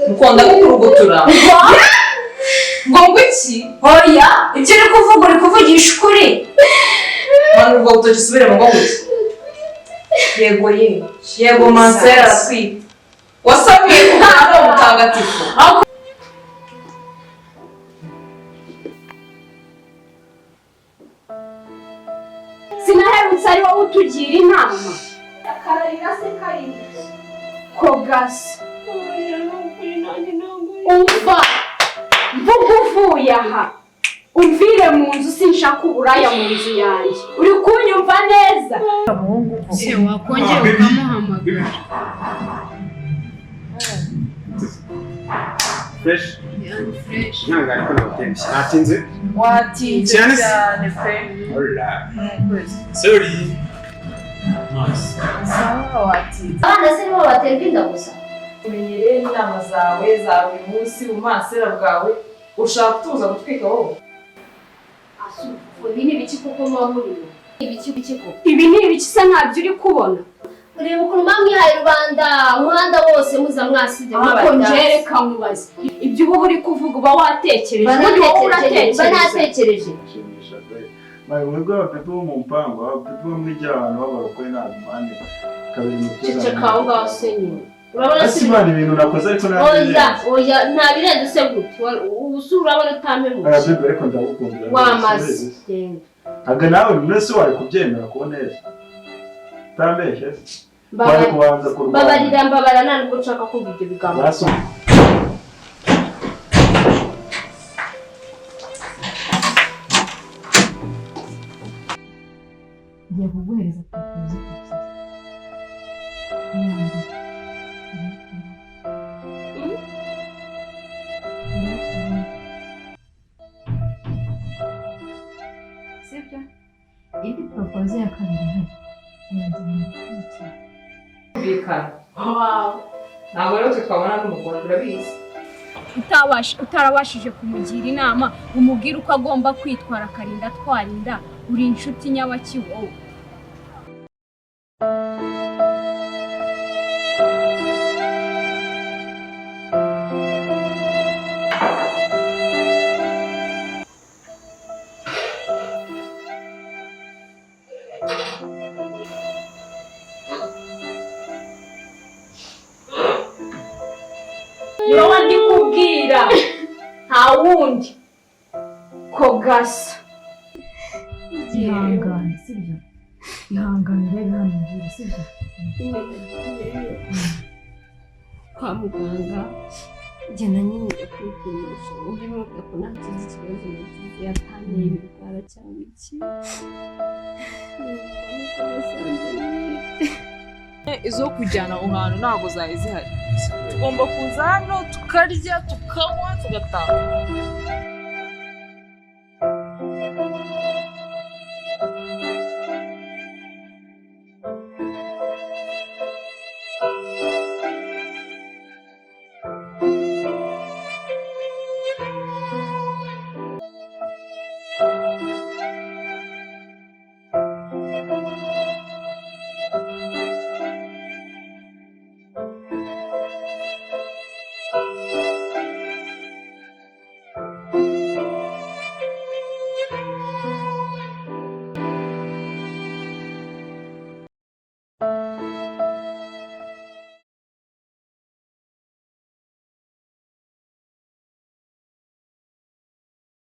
Mukunda kukurugutura ngo iki? Oya, ibyo uri kuvuga, uri kuvugisha ukuri? Manu, ubwo butoki usubire mu ngo gutya. Yego ye, yego, mansera aratwite, wasabiye ku mwana mutagatifu. Sinaherutse ari wowe utugira inama. Akararira se karindwi ko gasa. Umva, mvuga uvuye aha, umvire mu nzu. Sinshaka uburaya mu nzu yanjye, uri kunyumva neza? Se wakongera ukamuhamagara? Fresh. Fresh. Ihangane ko nabatengushye, natinze. Watinze. Cyane se. Cyane pe. Hola. Sorry. Nice. Sawa, watinze. Abana se nibo baterwa inda gusa? Umenyereye inama zawe za buri munsi, ubumansera bwawe, ushaka kutubuza gutwika wowe? Ibi ni ibiki koko muba murimo? Ibiki biki koko? Ibi ni ibiki se? Ntabyo uri kubona? Ureba ukuntu muba mwihaye rubanda, umuhanda wose muza mwasize. Ariko njye nkubaze, ibyo uba uri kuvuga uba watekereje? Ubundi wowe uratekereza? Banatekereje. Nshimisha pe. Mayi, mwebwe abapepe bo mu mpango, abapepe bo mwigira abantu b'abarokore, ntabwo mani kabiri mu. Ceceka aho ngaho se nyine, urabona Ese se? Imana, ibintu nakoze ariko ntabwo Oya, oya, nta birenze se gute? Ubu se urabona utampemuye? Aya bebe, ariko ndagukunda. Wamaze genda. Aga nawe mwese wari kubyemera kubona neza utambeshye se, wari kubanza kurwana. Mbabarira, mbabara, nta nubwo nshaka kumva ibyo bigambo. Basi. Ngiye kuguhereza proposition ebyiri. Iya mbere urayikora, urayikora, sibyo? Indi proposition ya kabiri ihari, uragenda ukurikira. Kumvikana. Ntabwo rero twe twabona n'umugore, urabizi. Utarabashije kumugira inama, umubwire uko agomba kwitwara akarinda atwara inda, uri inshuti nyabaki wowe? Ni wowe ndi kubwira, nta wundi ko gasa. Ihangane, sibyo? Ihangane, urebe hano mbwira, sibyo? Kwa muganga njyana nyine njya kwipimisha, undi bavuga ko nta kindi kibazo nagize, yatanteye ibirwara cyangwa iki, nuko basanze ntwite. Izo kujyana aho hantu ntabwo zari zihari. Tugomba kuza hano tukarya, tukanywa, tugataha.